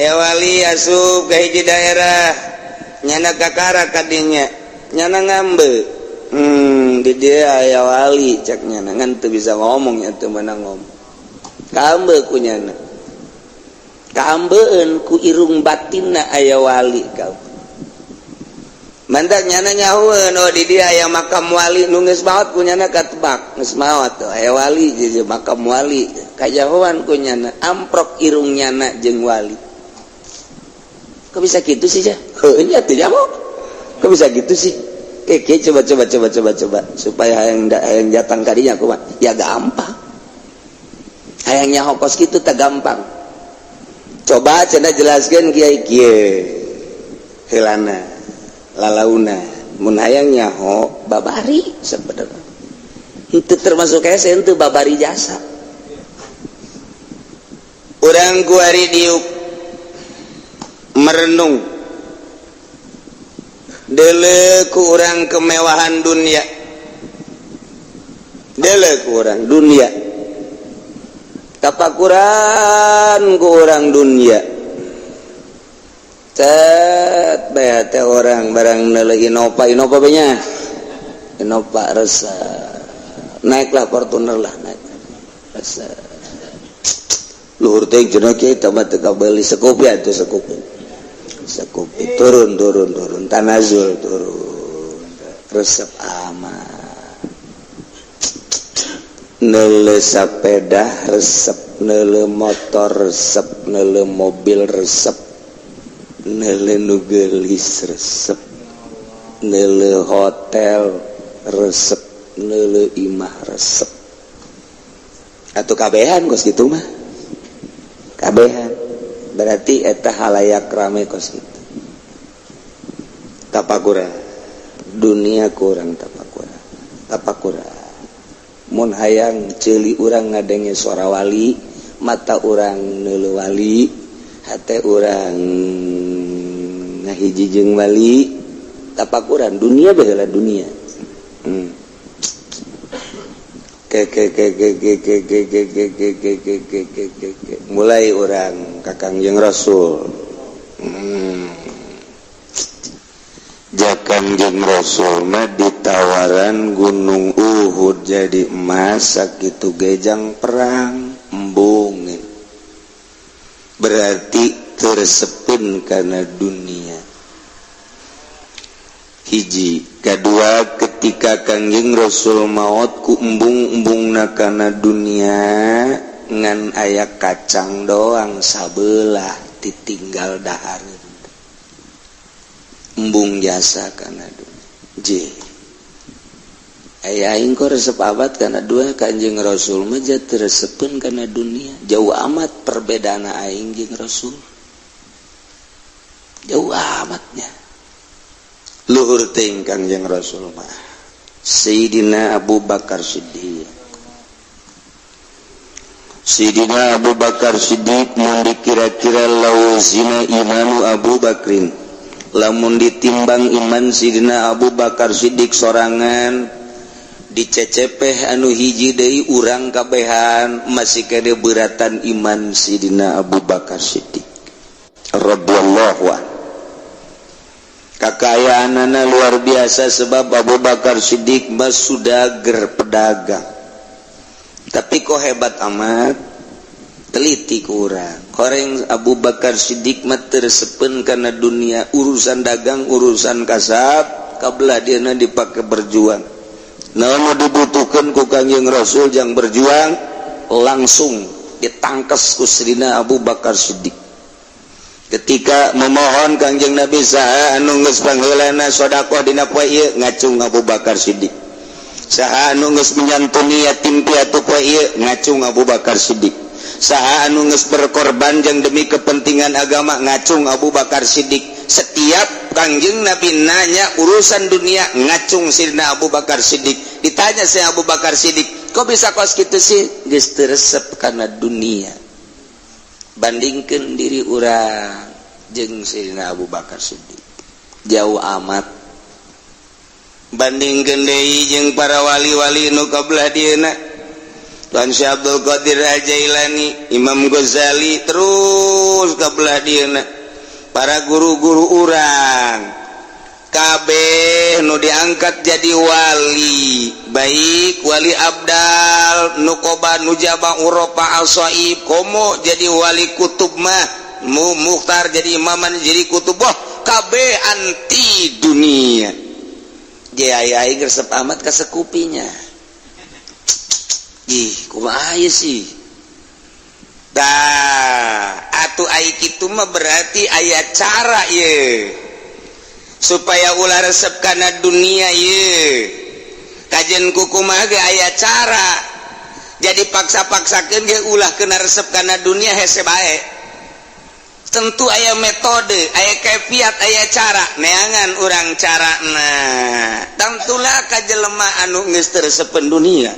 Aya wali asup ka hiji daerah, nyana kakara kadinya, nyana ngambe. Di dia aya wali, cek nyana, ngan teu bisa ngomong ya, teu meunang ngomong. Kaambe ku nyana. Kaambeun ku irung batinna aya wali kau. Mantak nyana nyahueun, oh, di dia aya makam wali nu geus maot, ku nyana katebak geus maot tuh aya wali jadi makam wali, kajahoan ku nyana, amprok irung nyana jeung wali. Kok bisa gitu sih ya? Heuh nya teu nyaho. Kok bisa gitu sih? Oke, coba coba coba coba coba supaya hayang hayang datang kadinya kumaha? Ya gampang. Hayang nyaho kos kitu tak gampang. Coba cenah jelaskeun, kiai, kieu. Heulana lalauna mun hayang nyaho babari, sebenarnya itu termasuk hese itu babari jasa. Urang kuari diuk merenung, dele ku urang kemewahan dunia, dele ku urang dunia, tapakuran ku urang dunia. Cet bae teh orang barang neuleuh Innova, Innova nya, Innova resep, naiklah Fortuner lah, naik resep, luhur teh cenah kieu, tah mah teu kabeuli Scoopy atuh, Scoopy, Scoopy, turun turun turun, tanazul turun, resep amat. Neuleuh sepeda resep, neuleuh motor resep, neuleuh mobil resep, neuleuh nu geulis resep, neuleuh hotel resep, neuleuh imah resep atau kabehan kos gitu mah, kabehan berarti eta halayak rame kos gitu. Tapakuran dunia kurang, tapakuran, tapakuran. Mun hayang ceuli urang ngadenge suara wali, mata urang neuleuh wali, hate urang ngahiji jeung wali, tapakuran dunia baheula dunia. Ke ke ke ke ke ke ke ke ke ke ke ke ke ke ke ke mulai urang ka Kangjeng Rasul. Ja Kangjeng Rasul mah ditawaran Gunung Uhud jadi emas sakitu gejang perang, embungin, berarti teu resepeun karena dunia. Hiji, kedua, ketika Kangjeng Rasul maut ku embung-embungna kana dunia, ngan aya kacang doang sabelah ditinggal dahar, embung jasa karena dunia. J aya aing kok resep amat karena dua, Kanjeng Rasul mah teu resepeun kana dunia. Jauh amat perbedaan aing jeung Rasul, jauh amatnya, luhur teuing Kangjeng Rasul mah. Sayyidina Abu Bakar Siddiq, Sayyidina Abu Bakar Siddiq mun dikira-kira lau zina imanu Abu Bakrin, lamun ditimbang iman Sidina Abu Bakar Siddiq sorangan, dicecepeh anu hiji deui, urang kabehan, masih kene beratan iman Sidina Abu Bakar Siddiq radhiyallahu anhu. Kakayaanana luar biasa, sebab Abu Bakar Siddiq mah sudager, pedagang. Tapi kok hebat amat, teliti kurang koreng. Abu Bakar Siddiq mah teu resepeun karena dunia, urusan dagang, urusan kasab kabelah dia dipakai berjuang. Naon dibutuhkan ku Kangjeng Rasul yang berjuang, langsung ditangkes ku Sayyidina Abu Bakar Siddiq. Ketika memohon Kangjeng Nabi, saha anu geus pangheulana sedekah dina poe ieu, ngacung Abu Bakar Siddiq. Saha anu geus menyantuni yatim piatu poe ieu, ngacung Abu Bakar Siddiq. Saha anu geus berkorban jang demi kepentingan agama, ngacung Abu Bakar Siddiq. Setiap Kangjeng Nabi nanya urusan dunia, ngacung Sidina Abu Bakar Siddiq. Ditanya saya Abu Bakar Siddiq, kok bisa kos gitu sih? Geus teu resep kana dunia. Bandingkan diri urang jeung Sidina Abu Bakar Siddiq, jauh amat. Bandingkan deui jeung para wali-wali nu kabelah dieuna. Tuan Syekh Abdul Qadir Al Jailani, Imam Ghazali, terus ke belah dieuna para guru-guru urang kabeh nu diangkat jadi wali, baik wali abdal, nukoba, nujaba, urafa, asoib, komo jadi wali kutub mah mu mukhtar, jadi imaman, jadi kutub, wah, kabeh anti dunia. Jaya resep amat kasekupinya. Ih, kumaha sih? Dah, atuh ai kitu mah berarti aya cara ye supaya ulah resep kana dunia ye. Kajen kukumaha ge aya cara. Jadi paksa-paksakeun ge ulah kena resep kana dunia hese bae. Tentu aya metode, aya kefiat, aya cara. Neangan urang cara. Nah, tentulah ka jelema anu geus teu resepeun dunia.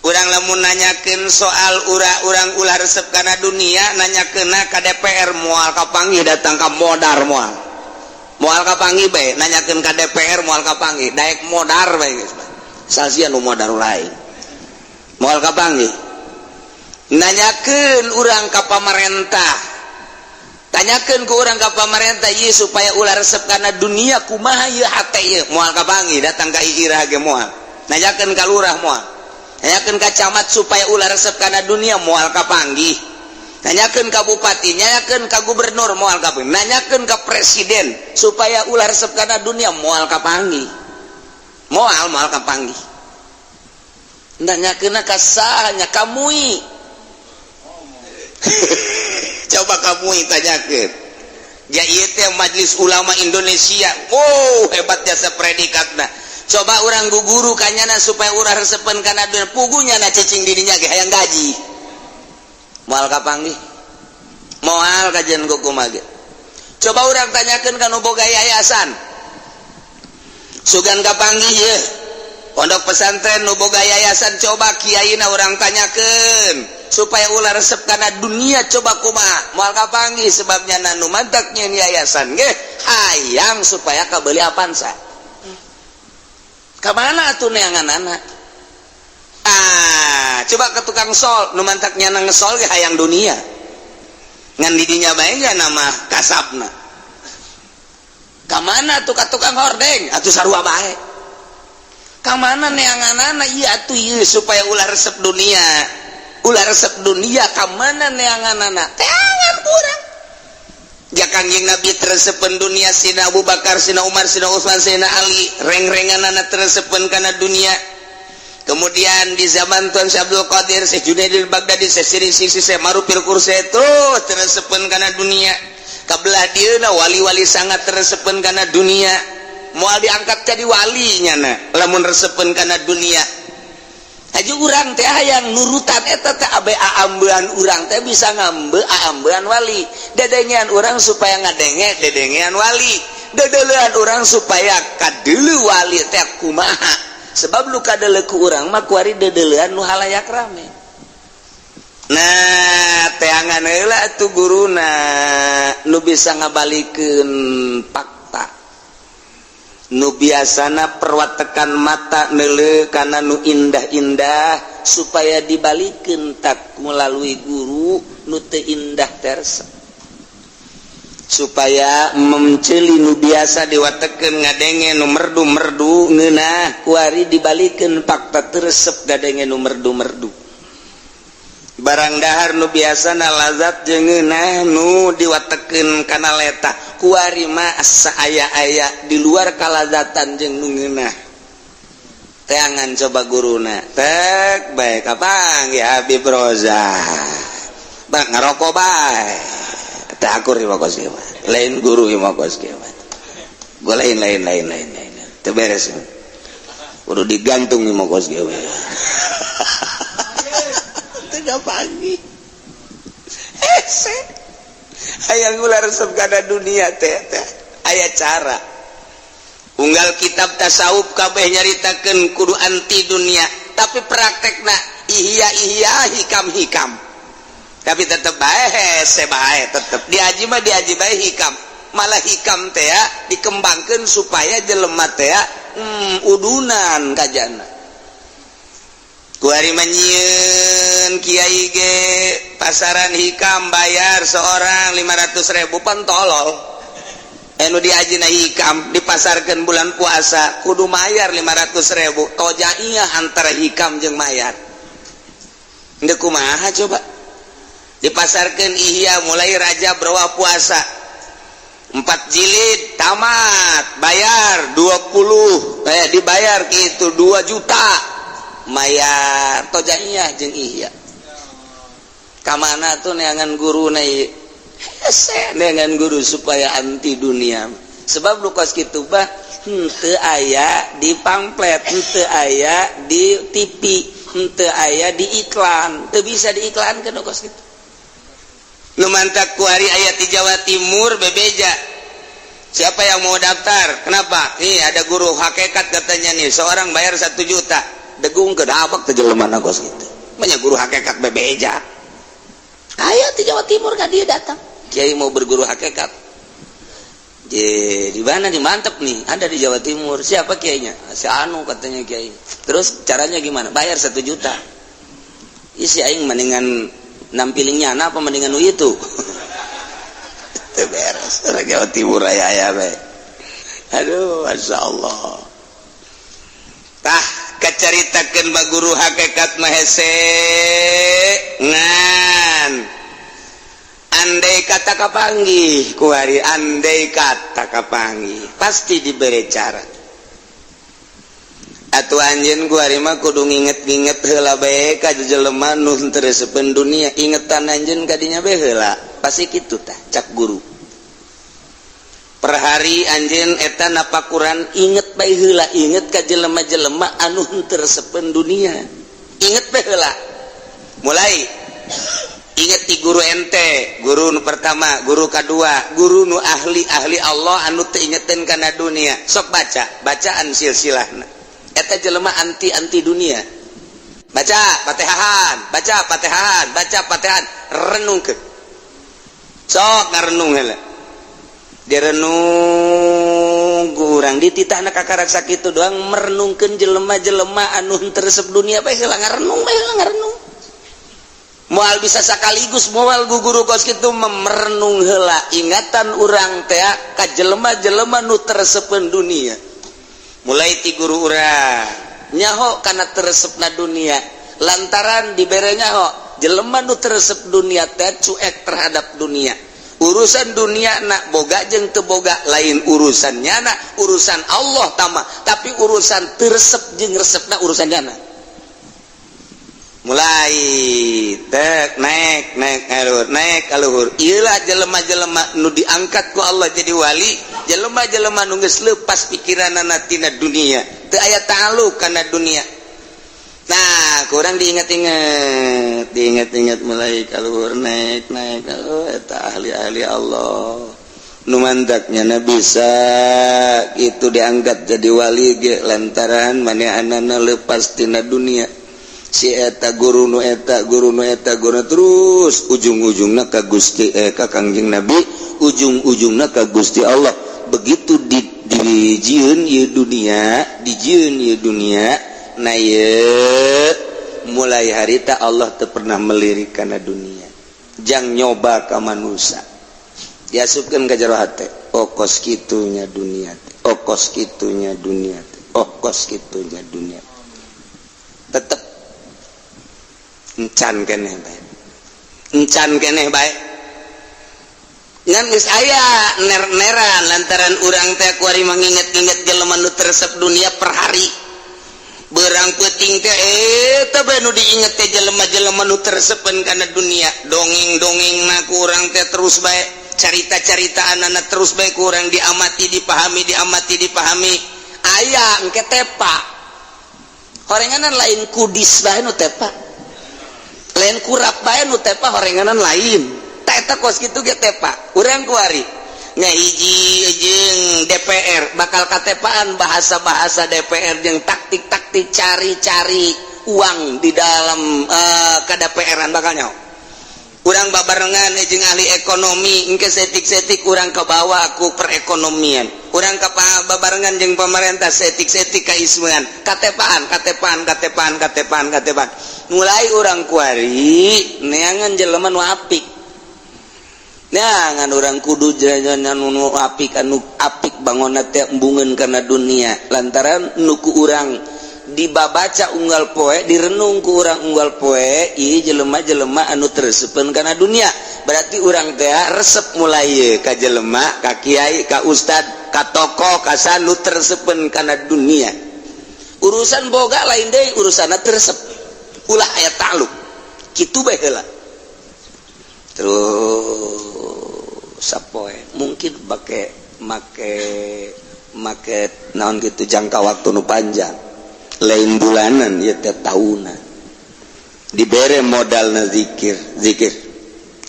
Urang lamun nanyakeun soal urang ulah resep kana dunia, nanyakeunna ka DPR moal kapanggih, datang ka modar moal. Moal kapanggih bae, nanyakeun ka DPR moal kapanggih, daek modar bae geus. Salsia nu modar lain. Moal kapanggih. Nanyakeun urang ka pamarentah. Tanyakeun ku urang ka pamarentah ieu supaya ulah resep kana dunia kumaha ieu hate ieu, moal kapanggih, datang ka irah ge moal. Nanyakeun ka lurah moal. Nanyakeun ka camat supaya ulah resep kana dunia moal kapanggih. Nanyakeun ka bupati, nanyakeun ka gubernur moal kapanggih. Nanyakeun ka presiden supaya ulah resep kana dunia moal kapanggih. Moal moal kapanggih. Nanyakeun ka saha nya, ka MUI. Coba kamu tanyakeun. Ja ieu teh Majelis Ulama Indonesia. Oh, hebat jasa predikatna. Coba urang guguru kanyana supaya ulah resepen kana dunia, pugunya na cicing dirinya ge hayang gaji. Moal kapanggih. Moal kajian kumaha ge. Coba urang tanyakeun ka nu boga yayasan. Sugan kapanggih ye. Pondok pesantren nu boga yayasan, coba kiaina urang tanyakeun supaya ulah resep kana dunia, coba kumaha, moal kapanggih, sebabnya nu mantak nyieun yayasan ge hayang supaya kabeli Avanza. Ka mana atuh neanganana? Ah, coba ke tukang sol, nu mantak nyana ngesol ge hayang dunia. Ngan didinya bae nya nama kasabna. Ka mana tuh ka tukang hordeng? Atuh sarua bae. Ka mana neanganana ieu atuh ieu supaya ulah resep dunia? Ulah resep dunia ka mana neanganana? Teangan kurang. Ja Kangjeng Nabi teresepen dunia, Sina Abu Bakar, Sina Umar, Sina Utsman, Sina Ali, reng-renganana teresepen kana dunia. Kemudian di zaman Tuan Syekh Abdul Qadir, Syekh Junaidil Baghdadi, Syekh Siri Sisi, Syekh Marufil Kursi terus teresepen kana dunia. Kabelah dieuna wali-wali sangat teresepen kana dunia. Moal diangkat jadi wali nyana lamun resepen kana dunia. Haji urang teh hayang nurutan eta teh abe aambean urang teh bisa ngambe aambean wali. Dedengean urang supaya ngadenge dedengean wali. Dedelean urang supaya kadeuleu wali teh kumaha. Sebab lu kadeuleu ku urang mah kuari dedelean nu halayak rame. Nah, teangan heula atuh guruna nu bisa ngabalikeun fakta. Nu biasana perwatekan mata neuleu kana nu indah-indah supaya dibalikeun tak melalui guru nu teu indah tersa. Supaya menceli nu biasa diwatekeun ngadenge nu merdu-merdu ngeunah, kuari dibalikeun fakta teu resep ngadenge nu merdu-merdu. Barang dahar nu biasana lazat jeung ngeunah nu diwatekeun kana leta, kuari mah asa aya-aya di luar kalazatan jeung nu ngeunah. Teangan coba guruna tek bae kapanggih Habib Roza. Bang ngarokok bae. Teu akur ieu mah kos kieu mah. Lain guru ieu mah kos kieu mah. Gua lain lain lain lain lain. Teu beres. Kudu digantung ieu mah kos kieu mah. Teu kapanggih. Hese. Hayang ulah resep kana dunia teh teh. Aya cara. Unggal kitab tasawuf kabeh nyaritakeun kudu anti dunia, tapi praktekna ihya ihya, hikam hikam. Tapi tetep bae hese bae tetep. Diaji mah diaji bae hikam. Malah hikam teh ya dikembangkeun supaya jelema teh udunan kajana. Kuari mah nyieun kiai ge pasaran hikam, bayar seorang 500 ribu. Pan tolol, anu diajina hikam dipasarkan bulan puasa kudu mayar 500 ribu. Tojaiyah antara hikam jeung mayar. Ndek kumaha coba? Dipasarkan Ihya mulai Rajab berwa puasa 4 jilid tamat, bayar 20, eh, dibayar gitu 2 juta, mayar tojaiyah jeung Ihya. Kamana tuh neangan guru na? Hese neangan guru supaya anti dunia, sebab lu kos kitu bah henteu aya di pamflet, henteu aya di TV, henteu aya di iklan, teu bisa diiklankeun kos kitu. Nu mantak kuari aya di Jawa Timur bebeja, "Siapa yang mau daftar?" "Kenapa?" "Nih, ada guru hakikat katanya nih, seorang bayar 1 juta." Degung ke dabak ke jelema kos gitu. Banyak guru hakikat bebeja aya di Jawa Timur kan. Dia datang, "Kiai, mau berguru hakikat." "Di mana?" "Di mantep nih, ada di Jawa Timur." "Siapa kiainya?" "Si anu katanya kiai." "Terus caranya gimana?" "Bayar 1 juta." Isi aing mendingan nampilingnya apa, mendingan itu. Itu beres orang Jawa Timur aya aya be. Aduh, masya Allah. Tah, kacaritakeun ba guru hakikat mah hese, ngan andai kata kapanggih kuari, andai kata kapanggih, pasti diberi cara. Atuh anjeun kuari mah kudu nginget-nginget heula bae ka jelema nu teu resepeun dunia. Ingetan anjeun kadinya bae heula, pasti kitu. Tah, cak guru, per hari anjeun eta napakuran inget bae heula, inget ka jelema-jelema anu teu resepeun dunia, inget bae heula. Mulai inget di guru ente, guru nu pertama, guru kedua, guru nu ahli ahli Allah anu teu ingetin kana dunia. Sok baca bacaan silsilahna eta jelema anti anti dunia. Baca Fatihahan, baca Fatihahan, baca Fatihahan, renungkeun. Sok ngarenung heula, direnung kurang dititahna kakarak sakitu doang. Merenungkeun jelema-jelema anu teu resep dunia bae heula, ngarenung bae heula, ngarenung. Moal bisa sekaligus, moal guguru kos kitu. Merenung heula, ingatan urang teh ka jelema-jelema nu teu resepeun dunia. Mulai ti guru urang nyaho kana teu resepna dunia, lantaran dibere nyaho jelema nu teu resep dunia teh cuek terhadap dunia. Urusan dunia nak boga jeung teu boga lain urusannya, nak urusan Allah tama, tapi urusan teu resep jeung resepna urusan nyana. Mulai tek naik naik kaluhur, naik kaluhur. Iyalah jelema-jelema nu diangkat ku Allah jadi wali, jelema-jelema nu geus lepas pikiranana tina dunia, teu aya ta'alluq kana dunia. Nah, kurang diingat-ingat, diingat-ingat, mulai kaluhur, naik naik. Oh, eta ahli-ahli Allah nu mantaknya na bisa itu diangkat jadi wali ge lantaran manehanana lepas tina dunia. Si eta guru nu eta, guru nu eta, guru, terus ujung-ujungna ka Gusti, eh, ka Kangjeng Nabi, ujung-ujungna ka Gusti Allah. Begitu di dijieun ieu dunia, dijieun ieu dunia, nah, ieu mulai harita Allah teu pernah melirik kana dunia jang nyoba ka manusia, diasupkeun ka jero hate, "Oh, kos kitunya dunia teh, oh, kos kitunya dunia teh, oh, kos kitunya dunia." Tetep encan keneh bae, encan keneh bae, ngan geus aya ner-neran lantaran urang teh kuari menginget-inget jelema nu teu resep dunia. Per hari berang peuting teh eta bae nu diinget teh, jelema-jelema nu teu resepeun kana dunia. Dongeng-dongeng na ku urang teh terus bae, carita-carita anak terus bae kurang diamati, dipahami, diamati, dipahami. Aya engke tepa horenganan, lain kudis bae nu tepa, lain kurap bae nu tepa, horenganan lain. Tak eta kos kitu ge tepa urang kuari. Ngahiji jeung DPR bakal katepaan bahasa-bahasa DPR jeung taktik-taktik cari-cari uang di dalam KDPR-an bakal nyaho. Urang babarengan jeung ahli ekonomi, engke saeutik-saeutik urang kebawa ku perekonomian. Urang ke babarengan jeung pemerintah, saeutik-saeutik kaismean, katepaan, katepaan, katepaan, katepaan, katepaan. Mulai urang kuari neangan jelema nu apik. Neangan urang kudu jalan nu apik, anu apik bangunna teh embungeun kana dunia, lantaran nu ku urang dibabaca unggal poe, direnung ku urang unggal poe, ieu jelema-jelema anu teu resepeun kana dunia. Berarti urang teh resep mulai ka jelema, ka kiai, ka ustad, ka tokoh, ka sanu teu resepeun kana dunia. Urusan boga lain deui, urusanna teu resep, ulah aya takluk kitu bae heula. Terus sapoe mungkin make make make naon gitu, jangka waktu nu panjang, lain bulanan ya teh, tahunan. Dibere modal na zikir, zikir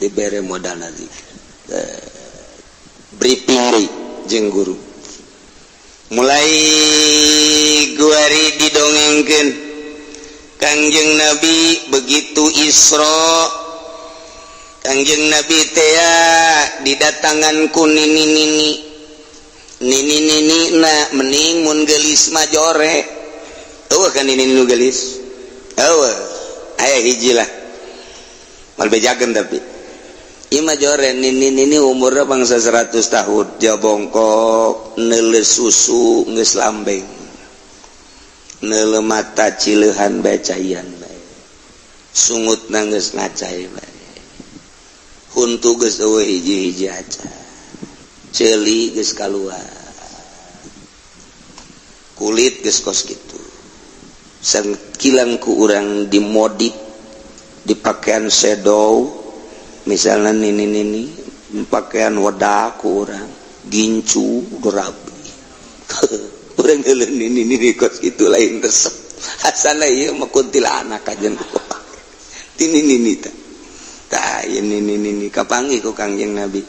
dibere modal na zikir. Briefing deui jeung guru. Mulai guari didongengkeun Kangjeng Nabi. Begitu Isra, Kangjeng Nabi tea didatangan ku nini nini. Nini nini na mening mun gelis mah jore. Eueuh kan nini nu gelis? Eueuh. Aya hiji lah, mal bejakeun, tapi ieu mah jore. Nini nini umurna bangsa 100 tahun, jabongkok, neule susu geus lambeng, neule mata cileuhan bae, caian bae, sungut geus ngacai bae, huntu geus eueuh hiji-hiji aca, ceuli geus kaluar, kulit geus kos kitu. Sangkilang ku urang dimodif di pakaian sedow misalnya. Nini nini pakaian wedak ku urang gincu rapi. Urang ngeuleuh nini nini kos kitu, lain resep, asana ieu mah kuntilanak kajen ti nini nini tah. Tah, ieu nini nini kapanggih ku Kangjeng Nabi.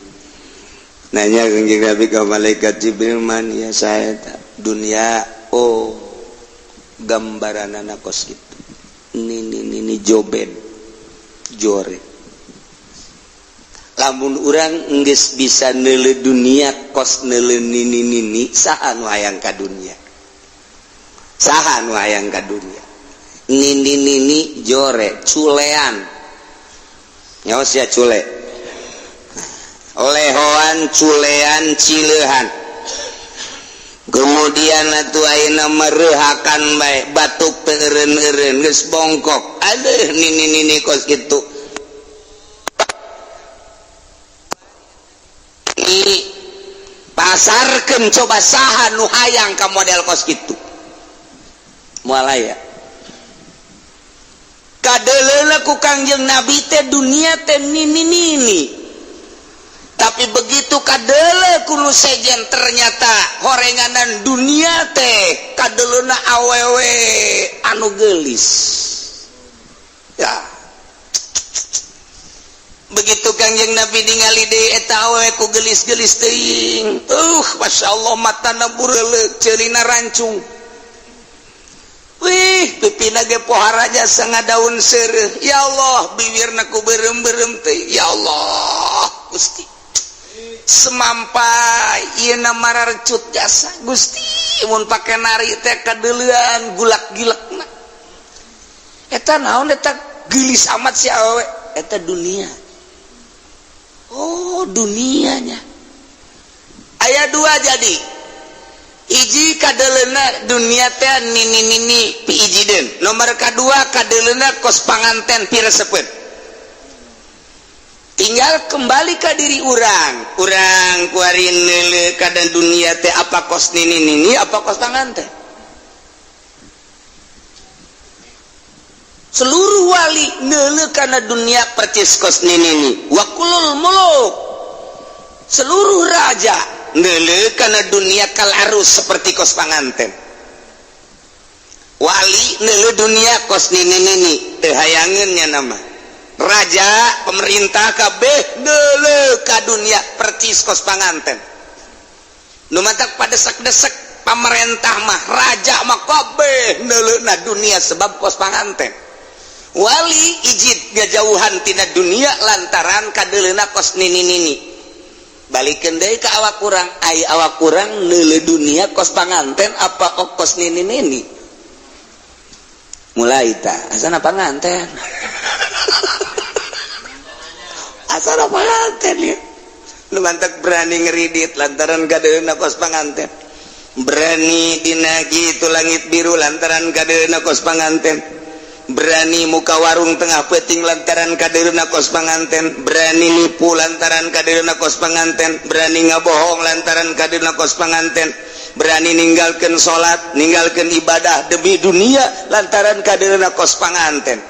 Nanya Kangjeng Nabi ka malaikat Jibril, "Man ya saya tak dunia?" "Oh, gambaran anak kos gitu, nini nini joben jore." Lamun urang geus bisa neule dunia kos neule nini nini, saha nu hayang ka dunia? Saha nu hayang ka dunia? Nini nini jore, culean nyawa sia, cule lehoan, culean, cileuhan. Kemudian atuh ayeuna mereuhakan bae, batuk teu eureun-eureun, geus bongkok. Aduh, nini nini kos kitu. Ini pasarkeun, coba saha nu hayang ka model kos kitu? Moal aya. Kadeleuna ku Kangjeng Nabi teh dunia teh nini nini, tapi begitu kadele ku nu sejen, ternyata horenganan dunia teh kadeleuna awewe anu gelis ya. Begitu Kangjeng Nabi ningali deui eta awewe ku gelis-gelis teuing, Masya Allah, matana bureuleuk, ceulina rancung. Wih, pipina ge pohara jasa daun seureuh. Ya Allah, bibirna ku beureum-beureum teh. Ya Allah Gusti, semampai ieu na mararecut jasa Gusti. Mun pake nari teh kadeuleuan gulak-gilekna. Eta naon eta, geulis amat si awewe? Eta dunia. Oh, dunianya aya dua. Jadi hiji kadeleuna dunia teh nini nini piijiden, nomor kedua kadeleuna kos panganten piresepeun. Tinggal kembali ke diri urang. Urang kuari neule kana dunia teh apa kos nini nini, apa kos panganten. Seluruh wali neule kana dunia percis kos nini nini. Wa kulul muluk, seluruh raja neule kana dunia kal arus, seperti kos panganten. Wali neule dunia kos nini nini, teu hayangeun nya nama raja, pemerintah kabeh neule ka dunia percis kos panganten. Nu matak padesak-desek pamerentah mah, raja mah, kabeh neuleuh na dunia sebab kos panganten. Wali ijid ngajauhan tina dunia lantaran kadeuleuna kos nini nini. Balikeun deui ka awak urang, ai awak urang neuleu dunia kos panganten apa kos nini nini? Mulai ta asana panganten, asana panganten ya. Nu mantak berani ngeridit lantaran kadeuleuna kos panganten, berani dinagi itu langit biru lantaran kadeuleuna kos panganten, berani muka warung tengah peting lantaran kadeuleuna kos panganten, berani nipu lantaran kadeuleuna kos panganten, berani ngabohong lantaran kadeuleuna kos panganten, berani ninggalkan salat, ninggalkan ibadah demi dunia lantaran kadeuleuna kos panganten.